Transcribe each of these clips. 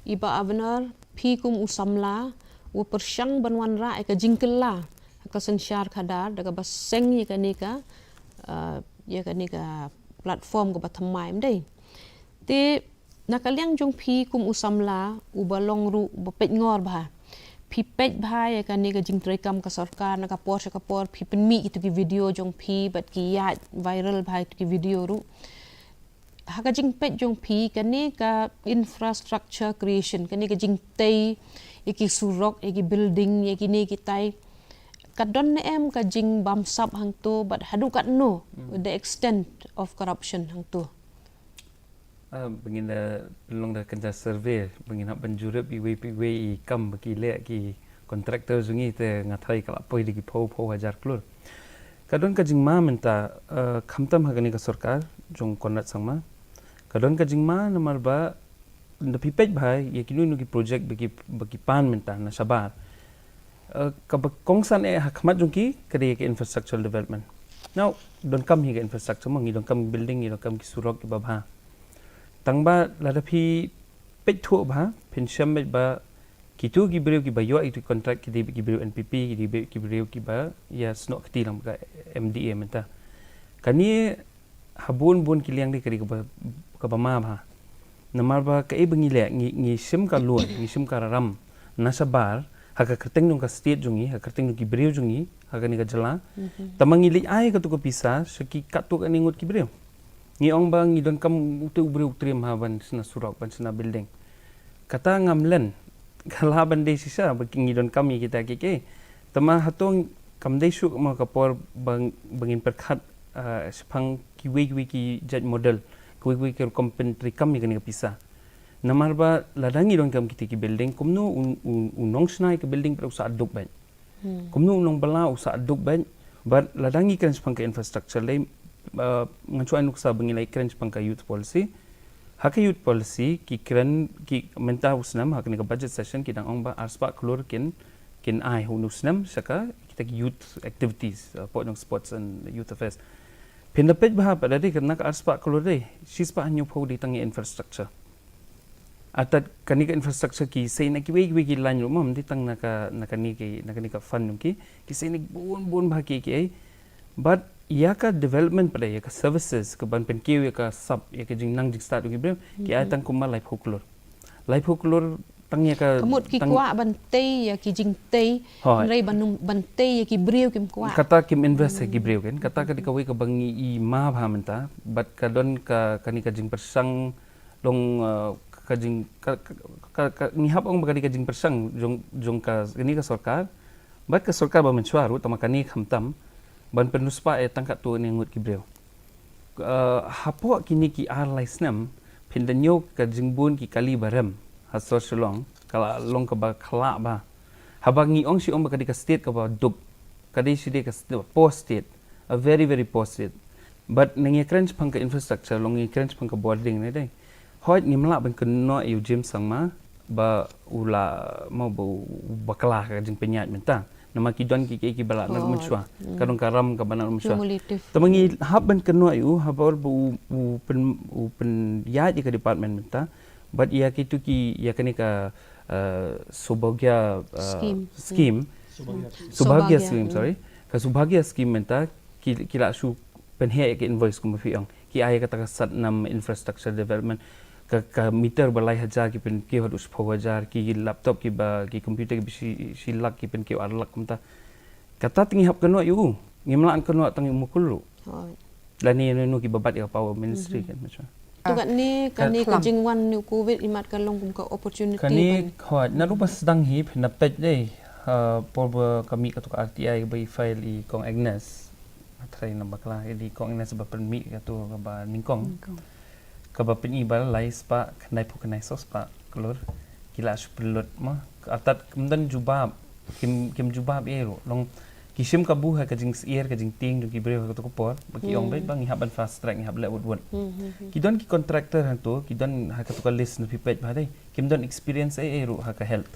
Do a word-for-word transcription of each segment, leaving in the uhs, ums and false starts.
I Bah Avner, phi kum u samla, u pyrshang ban wanrah ïa ka jingkylla ha ka synshar khadar da kaba seng ïa kane ka, eh, ïa kane ka platform kaba thymmai, em dei. Te na ka liang jong phi kum u samla, uba long ruh ba peit ngor bha, phi peit bha ïa kane ka jingtreikam ka sorkar, na ka por sha ka por phi pynmih kito ki video jong phi bad ki ïaid viral bha kito ki video ruh. Ha ka jingpeit jong phi, kane ka infrastructure creation, kane ka jingtei ïa ki surok, ïa ki building, ïa kine kitai, ka don ne em ka jingbamsap hangto, bad haduh katno, the extent of corruption hangto? Ah, ba ngin da pynlong da ka survey, ba ngin hap ban jurip iwei pa iwei i kam ba ki leh ki contractor jong ngi, te nga tharai ka la poi da ki phew phew hajar klur. Ka don ka jingma mynta, eh, khamtam ha kane ka sorkar jong Conrad Sangma. Ka don ka jingma namar ba, da phi peit bha ïa kino kino ki project ba ki, ba ki pan mynta na shabar, eh, kaba kongsan eh ha khmat jong ki ka dei ka infrastructure development. Now, donkam hi ka infrastructure, ma ngi donkam building, ngi donkam ki surok kiba bha. Tang ba lada phi peit thuh bha, phin shem beit ba kito ki briew kiba ïoh ïa ki contract ki dei beit ki briew N P P, ki dei beit ki briew kiba ïa snoh kti lang ka M D A mynta. Kane ha bun bun ki liang dei ka dei kaba, kaba ma bha. Namar ba kaei ba ngi leh, ngi, ngi shim ka loan, ngi shim ka ram na shabar ha ka kyrteng jong ka state jong ngi, ha ka kyrteng jong ki briew jong ngi ha kane ka jylla. Tangba ngi leit ai kato ka pisa sha ki katto katne ngut ki briew. Ngi ong ba ngi donkam uto u briew u triem ha ban shna surok, ban shna building. Kata ngam len, ka lah ban dei shisha ba ngi donkam ïa kita kiei kiei. Tangba hato kam dei shuh mo ka por ba, ba ngin pyrkhat, ah, shaphang kiwei kiwei ki jait model, kiwei kiwei ki rukom pyntreikam ïa kane ka pisa. Namar ba lada ngi donkam kita ki building, kumno u, u, u nongshna ïa ka building pat u sah duk beit. Kumno u nongbylla u sah duk beit, bad lada ngi kren shaphang ka infrastructure lei, ah, ngan shu ai nuksa ba ngi la kren shaphang ka youth policy. Ha ka youth policy ki kren, ki mynta u snem ha kane ka budget session ki dang ong ba arspah klur kin, kin ai ha une u snem sha ka kita ki youth activities, ah, pdeng sports and youth affairs. Phin da peit bha pat da dei ka na ka arspah klur dei, shispah hynñiewphew dei tang ïa infrastructure. Artat kane ka infrastructure ki sei na kiwei kiwei ki line ruh, ma ym dei tang na ka, na kane ki, na kane ka fund jong ki, ki sei na bun bun bha kiei kiei. Bad ïa ka development pat ïa ka services ka ban pynkiew ïa ka sap, ïa ka jingnang jingstad jong ki briew, ki ai tang kumba laiphew klur. Laiphew klur tang ïa ka, ka mut ki kwah ban tei ïa ki jingtei, hynrei ban, ban tei ïa ki briew kim kwah. Kata kim invest ïa ki briew kan. Kata ka dei kawei kaba ngi i ma bha mynta, bad ka don ka, kane ka jingpyrshang long, uh, ka jing, ka, ka, ka, ka, ngi hap ong ba ka dei ka jingpyrshang jong, jong ka, kane ka sorkar, bad ka sorkar ba mynshuwa ruh, tangba kane khamtam, ban pynriewspah ïa tang katto katne ngut ki briew. Uh, hapoh kine ki ar lai snem, phin da ñiew ka jingbun ki kali ba rem ha sor Shillong, ka la long kaba khlaiñ bha. Haba ngi ong shi ong ba ka dei ka state kaba duk, ka dei shi dei ka st-, poor state, a very, very poor state. But ngi kren shaphang ka infrastructure, long ngi kren shaphang ka border ne dei. Hooid ngim lah ban kynnoh ïa u James Sangma ba u la, mo, ba u bakla ka jingpynïaid mynta. Namar ki don ki, ki, kiba la naduh mynshuwa. Ka don ka ram kaba naduh mynshuwa. Cumulative. Tangba ngi hap ban kynnoh ïa u, haba u, u pyn, u pynïaid ïa ka department mynta. Bad ïa kito ki, ïa kane ka, uh, Saubhagya, uh, scheme. Scheme. Saubhagya. Saubhagya scheme, sorry. Ka Saubhagya scheme mynta ki, ki la shu pynheh ïa ka invoice kumba phi ong. Ki ai kata ka Satnam infrastructure development. Ka, ka meter ba lai hajar ki pynkiew haduh shiphew hajar, ki laptop kiba, ki computer kiba shi, shi lak ki pynkiew ar lak kumta. Kata te ngi hap kynnoh ïa u. Ngim lah kynnoh tang ïa u Mukul ruh. Lane ïa no no kiba bat ïa ka power ministry kan, macam. Te katne, kane ka jingwan u Covid imat ka long kum ka opportunity. Kane, hooid, naduh ba sdang hi phin da peit dei. Uh, por ba ka mih kato ka R T I ba i file i Kong Agnes. Nga tharai na bakla, i Kong Agnes ba pynmih kato kaba nyngkong. Kaba pyni ba lai spah khyndai phew khyndai saw spah klur. Ki la shu pynlut ma. Artat kim don jubab. Kim, kim jubab ei ruh. Long ki shim kabu ha ka jingsyier ka jingtieng jong ki briew ha kato ka por. Ba ki ong beit ba ngi hap ban fast track, ngi hap leh wut wut. Ki don ki contractor hangto, ki don ha kato ka list na phi peit ba dei. Kim don experience ei ei ruh ha ka health.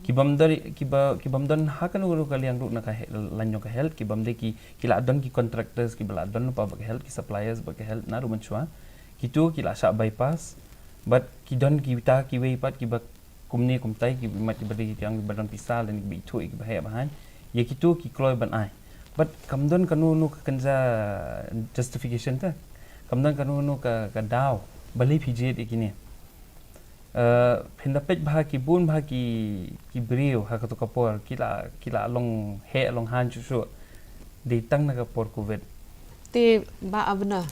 Ki bym don, ki ba, ki bym don ha kano kano ka liang ruh na ka he-, line jong ka health, ki bym dei ki, ki la don ki contractors, kiba la don lypa ba ka health, ki suppliers ba ka health naduh mynshuwa. Kito ki la shah bypass. Bad ki don kita kiwei pat kiba kumne kumtai, kiba mat kiba dei ki tiang kiba don pisa lane kiba ithuh kiba heh ba haiñ. Ïa kito ki kloi ban ai. Bad kam don kano kano ka kynja justification te. Kam don kano kano ka, ka daw. Balei phi jied ïa kine. Eh, phin da peit bha ki bun bha ki, ki briew ha kato ka por, ki la, ki la long heh long haiñ shuh shuh. Dei tang na ka por covid. Te Bah Abner,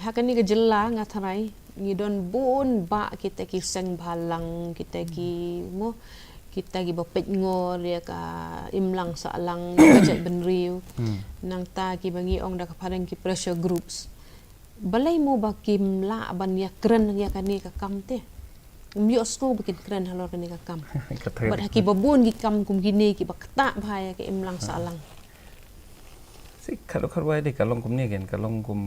ha kane ka jylla nga tharai ngi don bun bah kita ki seng bhalang, kita ki mo, kita kiba peit ngor ïa ka imlang sahlang, ïa ka jaitbynriew. Hmm. Nangta kiba ngi ong da ka phareng ki pressure groups. Balei mo ba kim lah ban ïakren ïa kane ka kam te? Ym ïohsngew ba kin kren halor kane ka kam. Kata bad ha kiba bun ki kam kum kine kiba ktah bha ïa ka imlang sahlang. Si khatduh khatwai de ka long kumne ken, ka long kum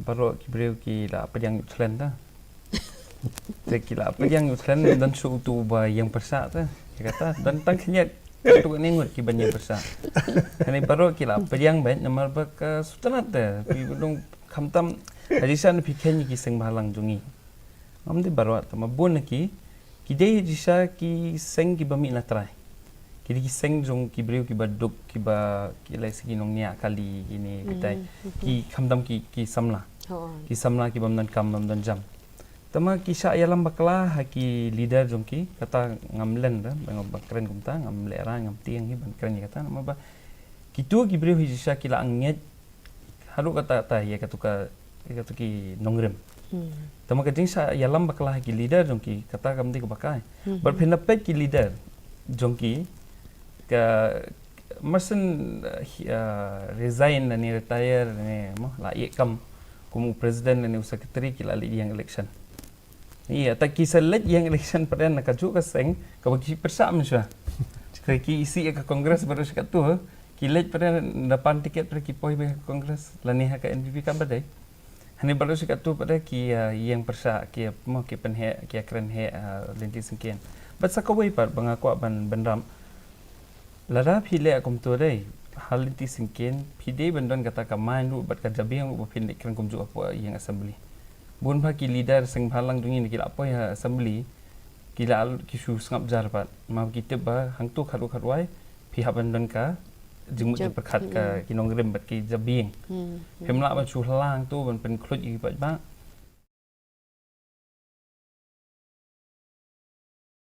baroh ki briew ki la pdiang ïa u thlen ta. Te ki la pdiang ïa u thlen, don shuh uto uba ïeng pyrshah ta. Ïa kata don tang khyndiat katto katne ngut kiban ïeng pyrshah. Hangne baroh ki la pdiang beit namar ba ka sngewtynnat te. Phi ba dang khamtam ha shisha na phi kheiñ ïa ki seng bhalang jong ngi. Ngam dei baroh tang ma bun na ki, ki dei shisha ki seng kiba mih na trai. Ki dei ki seng jong ki briew kiba duk, kiba ki lei sa ki nongñiah kali kine kitai. Hmm, hmm. Ki khamtam ki, ki samla. Oh. Ki samla kibym don kam, bym don jam. Tangba ki shah ïalam bakla ha ki leader jong ki, kata ngam len da, ngam ba kren kumta, ngam lehrain, ngam tieng hi ban kren ïa kata, namar ba kito ki briew hi shisha ki la ngeit haduh katta katta ïa katu ka, ïa katu ki nongrim. Hmm. Tangba ka jingshah ïalam bakla ha ki leader jong ki, kata kam dei kaba kai. Hmm. Bad phin da peit ki leader jong ki, ka, mar shen, uh, hi-, uh, resign lane retire lane mo, la ïeh kam kum u president lane u secretary, ki la leit ïeng election. Ïa, ta ki sa leit ïeng election pat de na kajuh ka seng kaba ki pyrshah mynshuwa. Te ki isih ïa ka Congress baroh shi katto, ki leit pat de, da pan tiket pat de ki poi beit ha ka Congress lane ha ka N P P, kaba dei. Hangne baroh shi katto pat de ki, uh, ïeng pyrshah, ki, mo, ki pynheh, ki kren heh, uh, lynti syngkien. Bad sa kawei pat ba nga kwah ban, ban bynrap. Lada phi leh kumto dei, ha lynti syngkien, phi dei ban don kata ka main ruh bad ka jabieng ruh ba phin leit kren kumjuh hapoh ïing assembly. Bun bha ki leader seng bhalang jong ngi na ki la poi ha assembly, ki la, ki shu sngap jar pat. Ma ki tip ba hangto khatduh khatwai phi hap ban don ka jingmut jingpyrkhat, ka, hmm, ki nongrim bad ki jabieng. Hmm, hmm. Phim lah ban shu hla hangto ban pynkhluit ïa ki paidbah.